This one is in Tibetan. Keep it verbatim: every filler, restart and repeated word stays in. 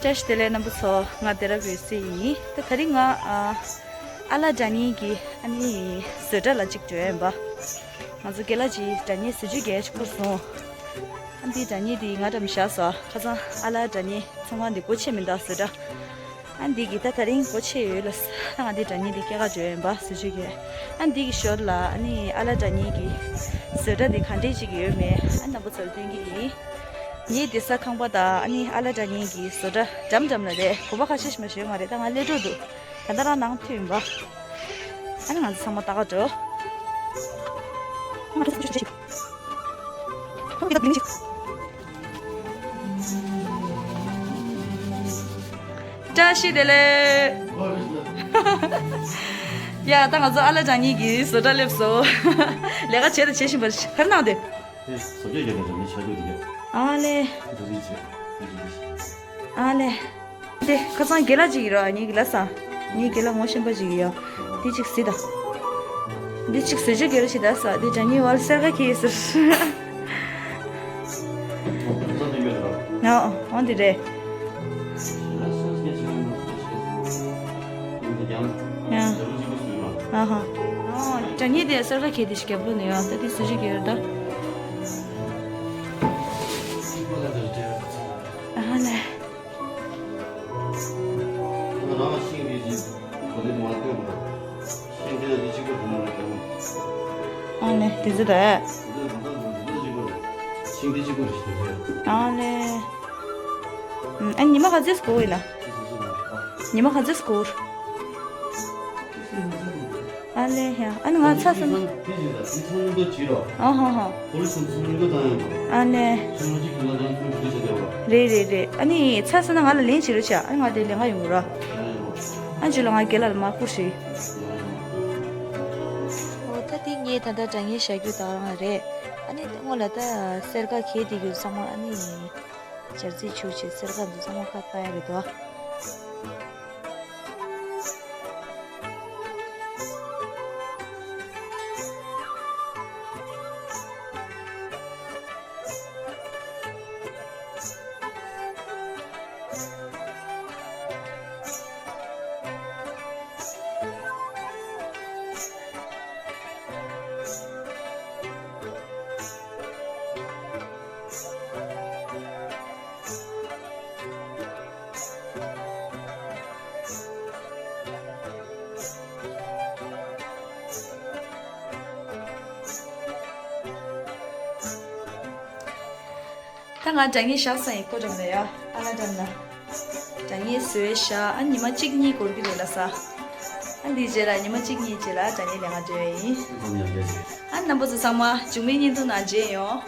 བཀྲ་ཤིས་བདེ་ལེགས་རྣམ་པ་ཚོ། ང་སྡེ་ར་བུས་སི་ཡིན། ད་དེ་རིང་ང་ཨ་ཨ་ལ་སྒྲ་སྙན་གྱི་ཨ་ནི་བཟོ་གྲྭ་ལ་གཅིག་འགྲོ་ཡ་ཡིན་པ། ང་ཚོ་རྒན་ལགས་ཀྱིས་སྒྲ་སྙན་བཟོ་བཅོས་རྒྱག་ཡ་ཅིག་བསྐུར་སོང་། ཨ་འདིའི་སྒྲ་སྙན་འདི་ང་འགྲམ་བཞག་སོང་། ཁ་སང་ཨ་ལ་སྒྲ་སྙན་ཚོང་ཁང་འདི་སྒོ་ཕྱེ་མི་འདུག་བཟོ་གྲྭ། ཨ་འདི་གི་ད་དེ་རིང་སྒོ་ཕྱེ་ཡོད་ལ། ད་ང་འདི་སྒྲ་སྙན་འདི་སྐྱེལ་ག་འགྲོ་ཡ་ཡིན་པ། བཟོ་བཅོས་རྒྱག་ཨ་འདི་གི་ཞོར་ལ་ཨ་ནི་ཨ་ལ་སྒྲ་སྙན་གྱི་བཟོ་གྲྭ་འདི་ག་འདྲས་ཅིག་ཡོད་མེད་ཨ་རྣམ་པ་ཚོར་སྟོན་གྱི་ཡིན། ངའི་སྡོད་ས་ཁང་པ་དང་ཨ་ནི་ཨ་ལ་སྒྲ་སྙན་གྱི་བཟོ་གྲྭ་འགྲམ་འགྲམ་ལ་རེད། གོམ་པ་ཁ་ཤས་ཤིག་མ་ཞིག་ཡོད་མ་རེད། ད་ང་སླེབས་འགྲོ་འདུག་ད་ལྟ་རང་ནང་ཐོན་ཡིན་པ། ཨ་ནི་ང་ཚོ་ཚང་མ་ལྟ་ག་འགྲོ། བཀྲ་ཤིས་བདེ་ལེགས། ཡ་ད་ང་ཚོ་ཨ་ལ་སྒྲ་སྙན་གྱི་བཟོ་གྲྭ་སླེབས་སོང་། ལས་ཀ་བྱས་དང་བྱེད་བཞིན་པ་རེད། ཕར་ནང་དེ། དེ་བཟོ་བཅོས་རྒྱག་མཁན་དེ་ནི་ཆ་རྒྱུས་དེ་ག་ཨ་ལེ། འདི་རིགས་བྱས། འདི་རིགས་བྱས། ཨ་ལེ། དེ་ཁ་སང་རྒན་ལགས་ཅིག་ཡོད་ར། ངའི་རྒན་ལགས་ས། ངའི་རྒན་ལགས་ངོ་ཤེས་པ་ཅིག་ཡོད། འདི་ཅིག་གཟིགས་དང་། འདི་ཅིག་བཟོ་བཅོས་རྒྱག་རེས་བྱེད་ད་ས། འདི་སྒྲ་སྙན་བར་སེར་ཁ་ཁྱེར་ཟེར། ཨ་ཨ་འདི་རེད། ཨ། ཨ་ཧ། ཨ། སྒྲ་སྙན་དེ་སེར་ཁ་ཁྱེར་དེ་ཞིག་རྒྱབ་ལོ་ནས་ཡོད། ད་དེ་བཟོ་བཅོས་རྒྱག་རེས་ད། ཨ་ཧ་ལེ། ང་རང་ཤིང་འདི་ཅིག་གོ་ལེ་དུ་མ་སྟོན་པ། ཤིང་འདི་ལ་འདི་གཅིག་པོ་དུ་མ་ལ་གྱོན། ཨ་ནི་དེ་ཚོ་ད། འདི་ཚོ་གང་ལྟར་འདི་ཚོ་གཅིག་པོ་རེད། ཤིང་འདི་གཅིག་པོ་རེད་ཞེས་བཤད། ཨ་ནི། ཨ་ཉི་མ་ག་ཚོད་སྐོར་ཡིན་ན། ཉི་མ་ག་ཚོད་སྐོར། ཨ་ལེ་ཡ། ཨ་ནི་ང་ཚ་སོང་། ཨ་ཧ་ཧ། ཨ་ལེ། རེད་རེད་རེད། ཨ་ནི་ཚ་སོང་ན་ང་ལ་ལན་བྱེད་རོགས་བྱ། ཨ་ནི་ང་དེ་ལེན་ག་ཡོང་གི་ར། ཨ་ཇུ་ལ་ང་རྒན་ལགས་ལ་མར་བསྐུར་ཞིག་ཨོ་ད་དེ་ངས་ད་ལྟ་སྒྲ་སྙན་བཞག་རྒྱུ་དང་རང་རེད། ཨ་ནི་སྔོན་ལ་ད་སེར་ཁ་གྱེས་དེ་གྱུར་ཚང་མ་ཨ་ནི། སྦྱར་རྩི་བྱུགས་བྱས་སེར་ཁ་འདི་ཚང་མ་ཁ་བཏང་ཡ་རེད་དོ། ད་ང་སྒྲ་སྙན་བཞག་ས་ཡིན། ཁོ་འགྲམ་ལ་ཡ། ཨ་ལ་འགྲམ་ལ། སྒྲ་སྙན་བཟོས་བཞག་ཨ་ཉི་མ་གཅིག་གཉིས་འགོར་གི་རེད་ལ་ས། ཨ་འདིའི་རྗེས་ལ་ཉི་མ་གཅིག་གཉིས་རྗེས་ལ་སྒྲ་སྙན་ལེན་ག་འགྲོ་ཡ་ཡིན། ཨ་རྣམ་པ་ཚོ་ཚང་མ་མཇུག་མའི་བརྙན་ཐུང་ནང་མཇལ་ཡོང་།